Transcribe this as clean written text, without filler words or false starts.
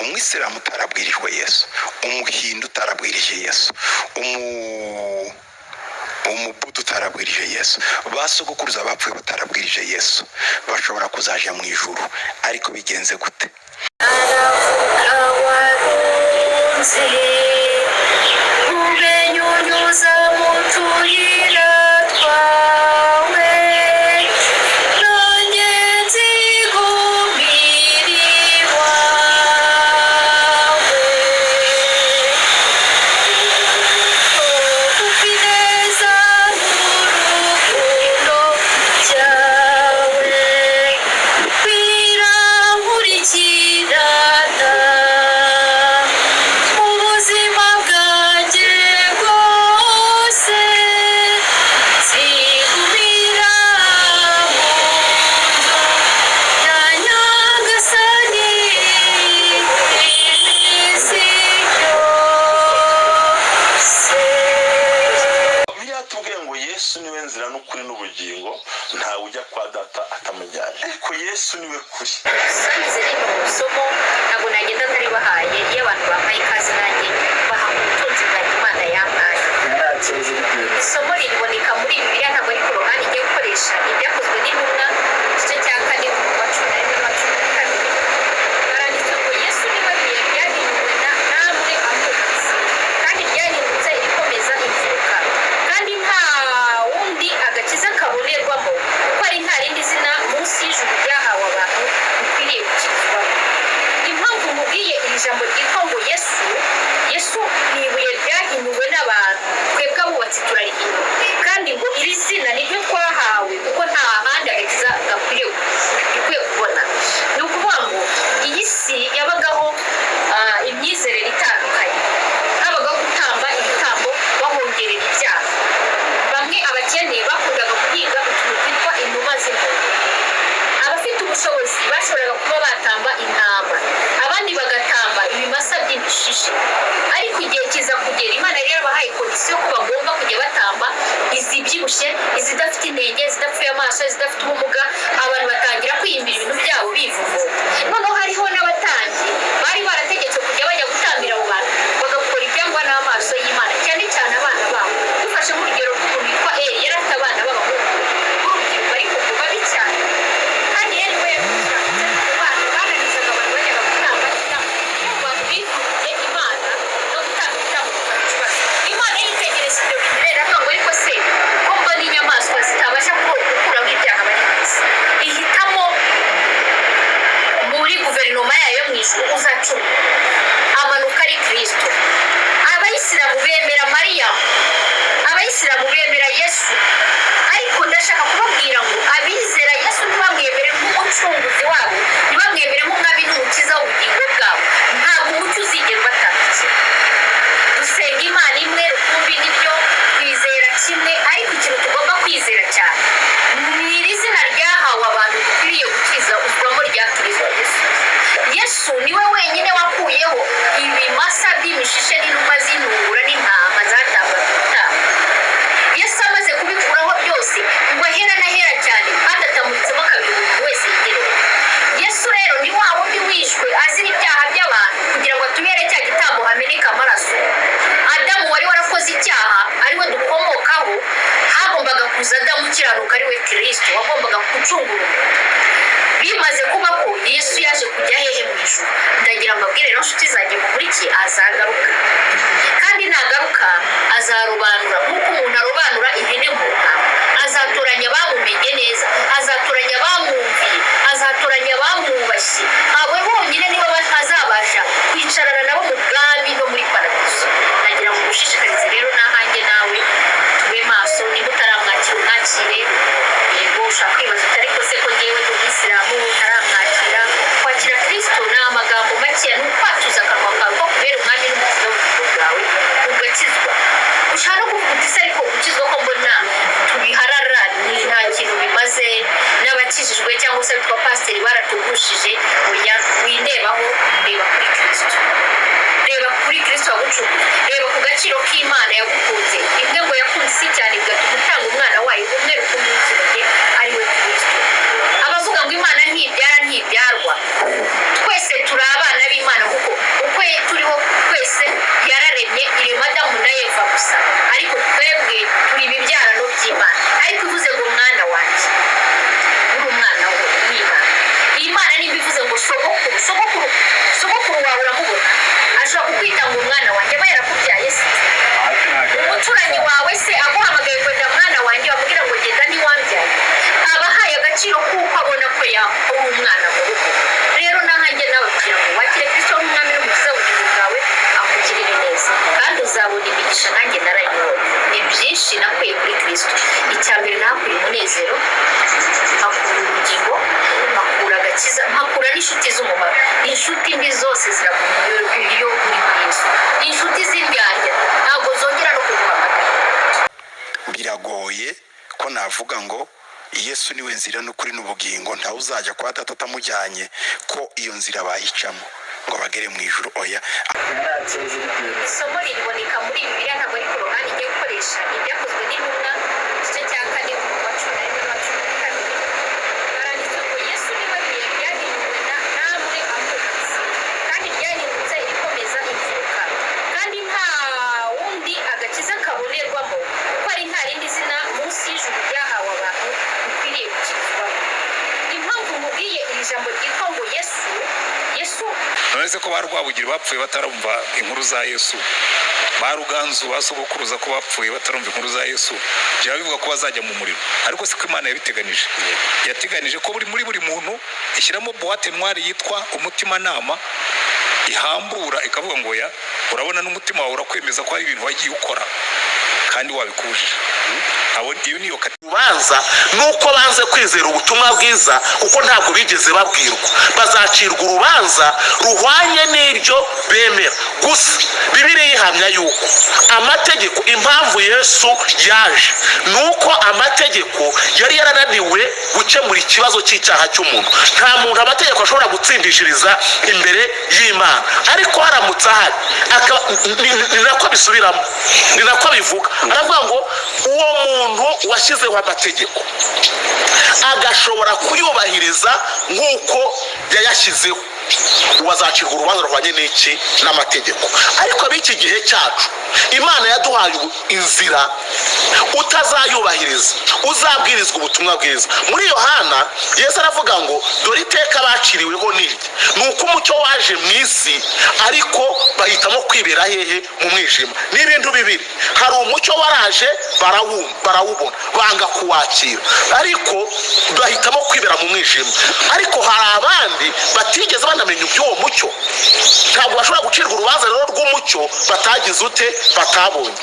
Umwisilamu utarabwirijwe Yesu, Umuhindu utarabwirije Yesu, Umubuda utarabwirije Yesu, ba sogokuruza bapfuye batarabwirije Yesu, bashobora kuzaja mu ijuru, ariko bigenze gute? Aravuga warunze ubenyunyuza mu tuyira twawe, nanjye nzigumira iwawe, kuko ineza n'urukundo byawe birankurikirana mu buzima bwanjye bwose. Nzigumira mu nzu ya Nyagasani iminsi yose. Bibiliya yatubwiye ngo Yesu niwe nzira n'ukuri n'ubugingo, ntawe ujya kwa Data atamujyanye, ariko Yesu niwe kuri. Sanze rino somo ntabwo nagenda ntaribahaye. Iyo abantu bampaye ikaze, nanjye baha ubutunzi bwanjye Imana yampaye. Isomo ririboneka muri Bibiliya, ntabwo ari Korowani igiye gukoresha. Ni Ibyakozwe n'Intumwa, igice cya 4, umurongo wa 11 n'uwa 12. Haranditse ngo: "Yesu niwe buye ryahinduwe namwe abubatsi, kandi ryahindutse irikomeza imfuruka, kandi nta wundi agakiza kabonerwamo, kuko ari nta rindi zina munsi y'ijuru ryahawe abantu bikwiriye gukizwamo." Impamvu mubwiye iri jambo ryitwa ngo Yesu, Yesu ni ibuye ryahinyuwe n'abantu, twebwe abubatsi turarihinyura, kandi ngo iri zina niryo twahawe kuko nta handi agakiza gakwiriye dukwiye kubona. Ni ukuvuga ngo iyi si yabagaho imyizerere itandukanye. Habagaho gutamba ibitambo bahongerera ibyaha. Bamwe, abakene, bakundaga guhiga utuntu twitwa inuma z'ingoma. Abafite ubushobozi bashoboraga kuba batamba intama, abandi bagatamba ibimasa by'imishishe. Ariko igihe kiza kugera, Imana yari yarabahaye condition ko bagomba kujya batamba izibyibushye, izidafite inenge, izidapfuye amaso, izidafite ubumuga. Abantu batangira kwiyimbira ibintu byabo bivovota. Noneho hariho n'abatambyi bari barategetswe kujya bajya gutambira abo bantu, bagakora ibyangwa n'amaso y'Imana, cyane cyane abana babo. Dufashe nk'urugero rw'umuntu witwa Eri, yari afite abana b'abahungu b'urubyiruko, ariko ngo babi cyane. Kandi Eri we yari umukiranutsi, ariko mu bana bananizaga abantu bajyaga gutamba ibitambo. Mu bantu bikunze Imana no gutamba ibitambo bikaba ikibazo. Imana yitegereza ibyo bintu rero, iravuga ngo: "Ariko se ko mbona inyamaswa zitabasha gukuraho ibyaha bari ku isi?" Ihitamo muri guverinoma yayo yo mu ijuru uzacuma amanuka ari Kirisito. Abayisilamu bemera Mariya, Abayisilamu bemera Yesu, ariko ndashaka kubabwira ngo abizera Yesu ntibamwemere nk'umucunguzi wabo, ntibamwemere nk'umwami n'umukiza w'ubugingo bwabo, ntabwo umucyo uzigera ubatandukira. Dusenga Imana imwe rukumbi, nibyo, twizera kimwe, ariko ikintu tugomba kwizera cyane ni iri zina ryahawe abantu dukwiriye gukiza uzwamo rya Kirisito Yesu. Yesu niwe wenyine wakuyeho ibimasa by'imishishe n'inuma z'intungura n'intama zatambwaga ibitambo. Yesu amaze kubikuraho byose, ngo ahera n'ahera cyane, kandi atamuritsemo kabiri, umuntu wese yigerera. Yesu rero ni wa wundi wishwe azira ibyaha by'abantu kugira ngo atubere cya gitambo hameneka amaraso. Adamu wari warakoze icyaha, ariwe dukomokaho, hagombaga kuza Adamu ukiranuka, ariwe Kirisito, wagombaga gucungura umuntu. Bimaze kuba ko Yesu yaje kujya hehe? Mu ijuru. Ndagira mbabwire rero, nshuti zanjye mukurikiye, azagaruka, kandi nagaruka azarobanura nk'uko umuntu arobanura ihene mu ntama. Azatoranya abamumenye neza, azatoranya abamwumviye, azatoranya abamwubashye. Abo bonyine nibo azabasha kwicarana nabo mu bwami no muri paradiso. Nagira ngo ngushishikarize rero n'ahanjye nawe tube maso. Niba utaramwakira, umwakire. Yego, ushobora kwibaza uti: "Ariko se ko ngewe ndi umwisilamu ntaramwakira?" Kwakira Kirisito ni amagambo makeya, ni ukwatuza akanwa kawe ko kubera umwami n'umukiza. umunezero, mpakura ubugingo, mpakura agakiza, mpakura n'inshuti z'umumaro. Inshuti mbi zose ziraguma iyo uri kuri Yesu. Inshuti z'indyarya ntabwo zongera no kuguhamagara. Biragoye ko navuga ngo Yesu niwe nzira n'ukuri n'ubugingo, ntawe uzajya kwa Data atamujyanye, ko iyo nzira bayicamo ngo bagere mu ijuru. Oya. Isomo riboneka muri Bibiliya, ntabwo ari Korowani igiye gukoresha. Ibyakozwe n'Intumwa igice cya 4, umurongo wa 11 n'uwa 12, haranditswe ngo: "Yesu niwe buye ryahinyuwe namwe abubatsi, kandi ryahindutse irikomeza imfuruka. Kandi nta wundi agakiza kabonerwamo, kuko ari nta rindi zina munsi y'ijuru ryahawe abantu dukwiriye gukizwamo." Impamvu mubwiye iri jambo ryitwa ngo Yesu, Yesu. None se ko ba Rwabugiri bapfuye batarumva inkuru za Yesu, ba Ruganzu, ba sogokuruza, ko bapfuye batarumva inkuru za Yesu, byaba bivuga ko bazajya mu muriro? Ariko siko Imana yabiteganije. Yateganije ko buri muri buri muntu ishyiramo boîte noire yitwa umutimanama, ihambura ikavuga ngo: "Ya, urabona n'umutima wawe urakwemeza ko hari ibintu wagiye ukora kandi wabikubujije." Abo iyo niyo kati. Urubanza ni uko banze kwizera ubutumwa bwiza, kuko ntabwo bigeze babwirwa. Bazacirwa urubanza ruhwanye n'ibyo bemera. Gusa Bibiliya ihamya yuko amategeko, impamvu Yesu yaje ni uko amategeko yari yarananiwe gukemura ikibazo cy'icyaha cy'umuntu. Nta muntu amategeko ashobora gutsindishiriza imbere y'Imana, ariko haramutse ahari ni nako bisubiramo, ni nako bivuga. Aravuga ngo uwo muntu washyizeho amategeko agashobora kuyubahiriza nk'uko yayashyizeho, ubu azacirwa urubanza ruhwanye n'iki? N'amategeko. Ariko ab'iki gihe cyacu, Imana yaduhaye ubu inzira: utazayubahiriza, uzabwirizwa ubutumwa bwiza. Muri Yohana, Yesu aravuga ngo: "Dore iteka baciriweho ni iki, ni uko umucyo waje mu isi, ariko bahitamo kwibera hehe? Mu mwijima." Ni ibintu bibiri: hari umucyo waraje, barawubona, banga kuwakira, ariko bahitamo kwibera mu mwijima. Ariko hari abandi batigeze banamenya iby'uwo mucyo, ntabwo bashobora gucirwa urubanza rero rw'umucyo batagize ute? Batabonye.